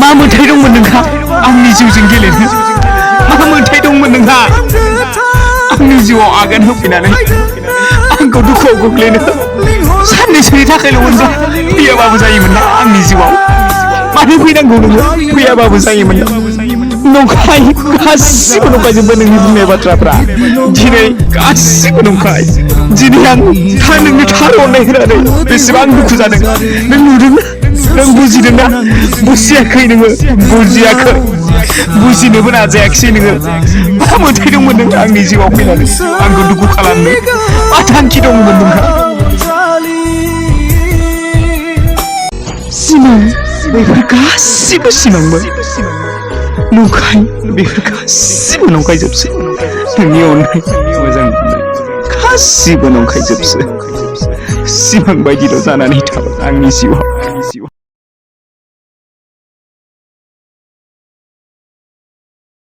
मा मोन्थाय दंमोन नोंहा आंनि जिउजों गेलेनो मा मोन्थाय दंमोन नोंहा आंनि जिउआव आगान होफैनानै आंखौ दुखुआव गोग्लैनो साननैसोनि थाखायल' मोनबा फैयाबाबो जायोमोन ना आंनि जिउआव मानो फैनांगौ नोङो फैयाबाबो जायोमोन ना नंखाय गासिबो नंखायजोबो नोंनि बुंनाय बाथ्राफ्रा दिनै गासिबो नंखाय दिनै आं नोंनि थार अननाय होनानै बेसेबां दुखु जादों नों नुदोंना नों बुजिदोंना बुजियाखै नोङो बुजियाखै बुजिनोबो नाजायाखिसै नोङो मा मोन्थाय दंमोन नों आंनि जिउआव फैनानै आंखौ दुखु खालामनो मा थांखि दंमोन नोंहा सिमां बेफोर गासिबो सिमांमोन नंखाय बेफोर गासिबो नंखायजोबसै नोंनि अननाय मोजां मोननाय गासिबो नंखायजोबसै सिमां बायदिल' जानानै थाबाय आंनि जिउआव